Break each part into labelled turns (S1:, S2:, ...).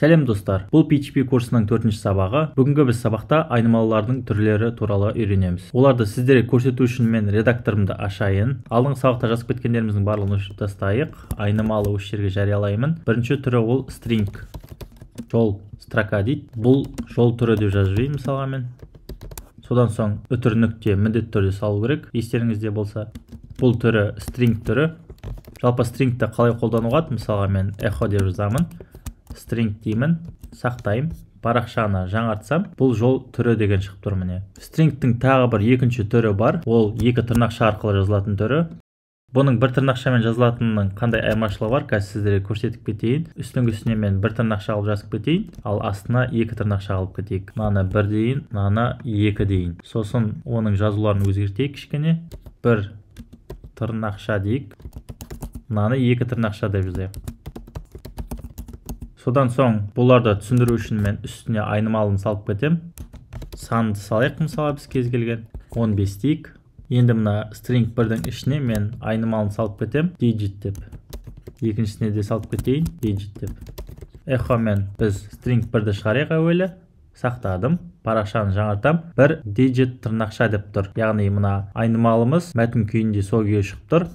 S1: Сәлем, достар! Бұл PHP курсының төртінші сабағы. Бүгінгі біз сабақта айнымалылардың түрлері туралы үйренеміз. Оларды сіздерге көрсету үшін мен редакторымды ашайын. Алдыңғы сабақта жазып кеткендеріміздің барлығын өшіріп тастайық. Айнымалы осы жерге жариялаймын. Бірінші түрі ол string. Жол, строка дейді. Бұл жол түрі деп жазып жіберейін мысалға мен. Содан соң үтір, нүкте міндетті түрде салу керек, естеріңізде болса. Бұл түрі string түрі. Жалпы stringті қалай қолдануға? Мысалға, мен echo деп жазамын. String деймін, сақтаймын. Парақшаны жаңартсам, бұл жол түрі деген шығып тұр, міне. Stringтің тағы бір екінші түрі бар. Ол екі тырнақша арқылы жазылатын түрі. Бұның бір тырнақшамен жазылатынының қандай айырмашылығы бар, қазір сіздерге көрсетіп кетейін. Үстіңгісіне мен бір тырнақша қылып жазып кетейін, ал астына екі тырнақша қылып кетейік. Мынаны бір дейін, мынаны екі дейін. Сосын оның жазуларын өзгертейік кішкене. Бір тырнақша дейік, мынаны екі тырнақша деп жазайық. Содан соң бұларды түсіндіру үшін мен үстіне айнымалыны салып кетем. Санды салайық, мысалы, біз кез келген 15 дейік. Енді мына string бірдің ішіне мен айнымалыны салып кетем, digit деп. Екіншісіне де салып кетейін, digit деп. Echo мен біз string бірді шығарайық әуелі. Сақтадым, парақшаны жаңартам, бір digit тырнақша деп тұр, яғни мына айнымалымыз мәтін күйінде сол күйі шығып тұр.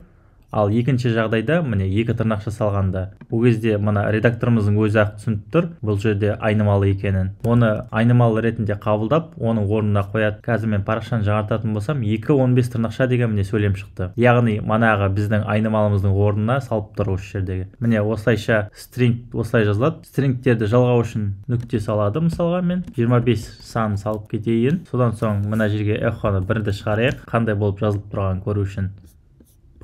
S1: Ал екінші жағдайда, міне, екі тырнақша салғанда, ол кезде мына редакторымыздың өзі ақ түсініп тұр бұл жерде айнымалы екенін. Оны айнымалы ретінде қабылдап, оның орнына қояды. Қазір мен парақшаны жаңартатын болсам, 2 15 тырнақша деген, міне, сөйлем шықты, яғни манағы біздің айнымалымыздың орнына салып тұр осы жердегі. Міне, осылайша string осылай жазылады. Стрингтерді жалғау үшін нүкте салады. Мысалға, мен 25 санын салып кетейін. Содан соң мына жерге эхоны бірді шығарайық, қандай болып жазылып тұрғанын көру үшін.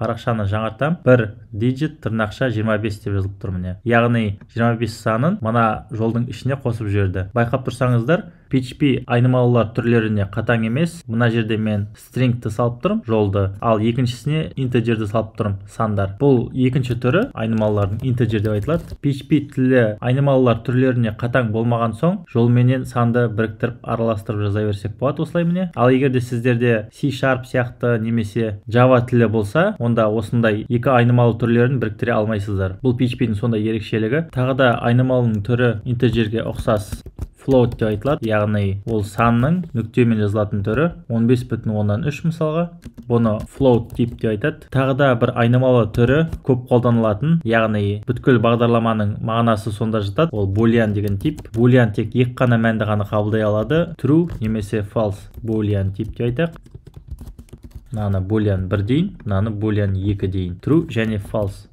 S1: Парақшаны жаңартам, бір digit тырнақша 25 деп жазылып тұр, міне, яғни 25 санын мына жолдың ішіне қосып жіберді. Байқап тұрсаңыздар, PHP айнымалылар түрлеріне қатаң емес. Мына жерде мен stringті салып тұрмын, жолды, ал екіншісіне integerді салып тұрмын, сандар. Бұл екінші түрі айнымалылардың integer деп айтылады. PHP тілі айнымалылар түрлеріне қатаң болмаған соң, жолменен санды біріктіріп, араластырып жаза берсек болады осылай, міне. Ал егер де сіздерде C# сияқты немесе Java тілі болса, онда осындай екі айнымалы түрлерін біріктіре алмайсыздар. Бұл PHP-дің сондай ерекшелігі. Тағы да айнымалының түрі integerге ұқсас float деп айтылады, яғни ол санның нүктемен жазылатын түрі, 15,3 мысалға. Бұны float тип деп айтады. Тағы да бір айнымалы түрі, көп қолданылатын, яғни бүткіл бағдарламаның мағынасы сонда жатады, ол boolean деген тип. Boolean тек екі қана мәнді ғана қабылдай алады: true немесе false. Boolean тип деп айтайық. Мынаны boolean 1 дейін, мынаны boolean 2 дейін. True және false,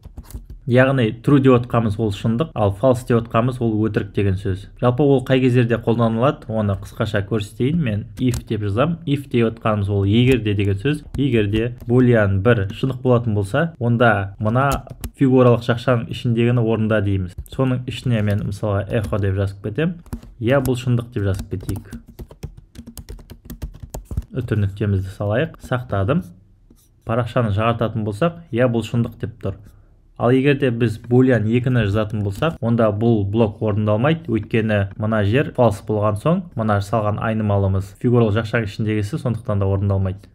S1: яғни true деп отқанымыз ол шындық, ал false деп отқанымыз ол өтірік деген сөз. Жалпы ол қай кездерде қолданылады, оны қысқаша көрсетейін. Мен if деп жазамын. If деп отқанымыз ол егер де деген сөз. Егер де boolean 1 шындық болатын болса, онда мына фигуралық жақшаның ішіндегіні орында дейміз. Соның ішіне мен, мысалға, echo деп жазып кетемін, иә, бұл шындық деп жазып кетейік. Үтір, нүктемізді салайық. Сақтадым. Парақшаны жаңартатын болсақ, иә, бұл шындық деп тұр. Ал егер де біз boolean 2-ні жазатын болсақ, онда бұл блок орындалмайды, өйткені мына жер false болған соң, мына салған айнымалымыз фигуралық жақшаның ішіндегісі, сондықтан да орындалмайды.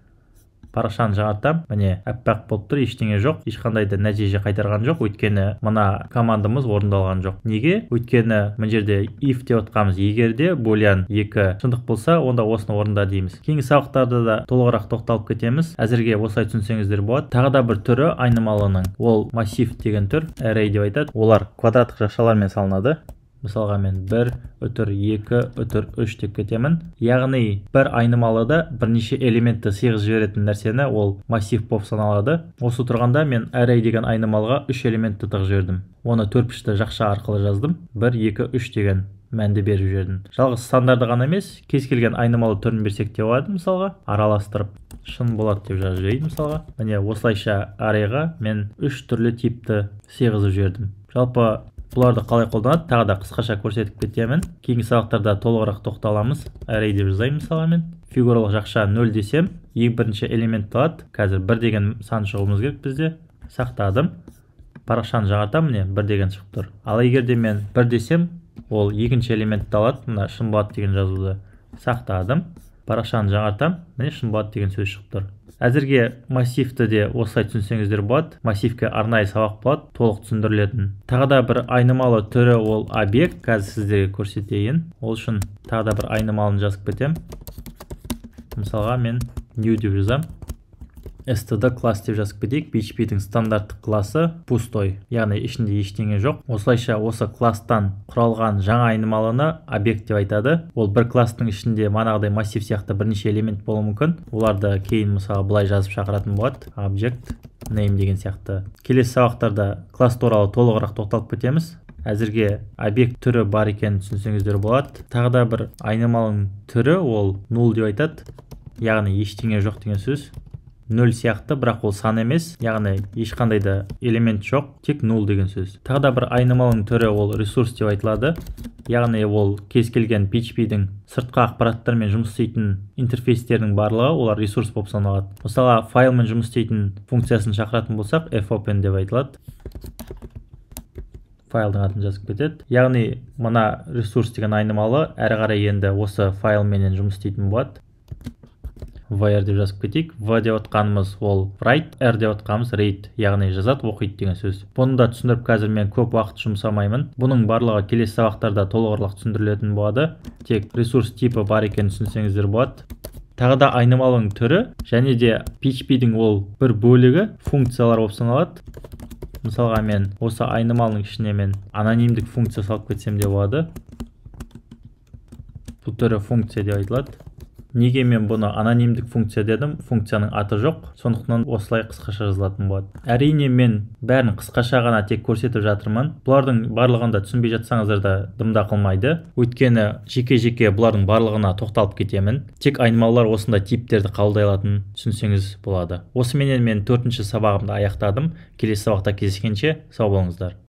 S1: Парақшаны жаңартамын, міне, аппақ болып тұр, ештеңе жоқ, ешқандай да нәтиже қайтарған жоқ, өйткені мына командамыз орындалған жоқ. Неге? Өйткені мына жерде if деп отқанымыз егер де boolean 2 шындық болса, онда осыны орында дейміз. Кейінгі сабақтарда да толығырақ тоқталып кетеміз, әзірге осылай түсінсеңіздер болады. Тағы да бір түрі айнымалының ол массив деген түр, array деп айтады. Олар квадраттық жақшалармен салынады. Мысалға, мен бір үтір екі үтір үш деп кетемін, яғни бір айнымалыда бірнеше элементті сыйғызып жіберетін нәрсені ол массив болып саналады. Осы тұрғанда мен array деген айнымалыға үш элементті тығып жібердім. Оны төртбұрышты жақша арқылы жаздым, бір, екі, үш деген мәнді беріп жібердім. Жалғыз сандарды ғана емес, кез келген айнымалы түрін берсек те болады. Мысалға, араластырып шын болады деп жазып жіберейін мысалға. Міне, осылайша arrayға мен үш түрлі типті сыйғызып жібердім. Жалпы бұларды қалай қолданады, тағы да қысқаша көрсетіп кетемін, кейінгі сабақтарда толығырақ тоқталамыз. Array деп жазайын. Мысалға, мен фигуралық жақша 0 десем, ең бірінші элементті алады. Қазір бір деген сан шығуымыз керек бізде. Сақтадым, парақшаны жаңартамын, міне, бір деген шығып тұр. Ал егер де мен бір десем, ол екінші элементті алады, мына шынболат деген жазуды. Сақтадым. Парақшаны жаңартам, міне, «Шынболат» деген сөз шығып тұр. Әзірге массивті де осылай түсінсеңіздер болады. Массивке арнайы сабақ болады, толық түсіндірілетін. Тағы да бір айнымалы түрі ол объект. Қазір сіздерге көрсетейін. Ол үшін тағы да бір айнымалыны жазып кетемін. Мысалға, мен new деп жазамын, std класс деп жазып кетейік. PHP-дің стандарттық классы пустой, яғни ішінде ештеңе жоқ. Осылайша осы класстан құралған жаңа айнымалыны объект деп айтады. Ол бір класстың ішінде манағыдай массив сияқты бірнеше элемент болуы мүмкін. Оларды кейін, мысалы, былай жазып шақыратын болады: object name деген сияқты. Келесі сабақтарда класс туралы толығырақ тоқталып кетеміз. Әзірге объект түрі бар екенін түсінсеңіздер болады. Тағы да бір айнымалының түрі ол null деп айтады, яғни ештеңе жоқ деген сөз. Нөл сияқты, бірақ ол сан емес, яғни ешқандай да элемент жоқ, тек null деген сөз. Тағы да бір айнымалының түрі ол ресурс деп айтылады, яғни ол кез келген PHP-дің сыртқы ақпараттармен жұмыс істейтін интерфейстердің барлығы, олар ресурс болып саналады. Мысалға, файлмен жұмыс істейтін функциясын шақыратын болсақ, fopen деп айтылады, файлдың атын жазып кетеді. Яғни мына ресурс деген айнымалы әрі қарай енді осы файлменен жұмыс істейтін болады. Wr деп жазып кетейік. В деп отқанымыз ол write, R деп отқанымыз read, яғни жазады, оқиды деген сөз. Бұны да түсіндіріп қазір мен көп уақыт жұмсамаймын. Бұның барлығы келесі сабақтарда толығырақ түсіндірілетін болады. Тек ресурс типі бар екенін түсінсеңіздер болады. Тағы да айнымалының түрі және де PHP-дің ол бір бөлігі функциялар болып саналады. Мысалға, мен осы айнымалының ішіне мен анонимдік функция салып кетсем де болады. Бұл түрі функция деп айтылады. Неге мен бұны анонимдік функция дедім? Функцияның аты жоқ, сондықтан осылай қысқаша жазылатын болады. Әрине, мен бәрін қысқаша ғана тек көрсетіп жатырмын. Бұлардың барлығын да түсінбей жатсаңыздар да дым да қылмайды, өйткені жеке жеке бұлардың барлығына тоқталып кетемін. Тек айнымалылар осындай типтерді қабылдай алатынын түсінсеңіз болады. Осыменен мен төртінші сабағымды аяқтадым. Келесі сабақта кездескенше сау болыңыздар.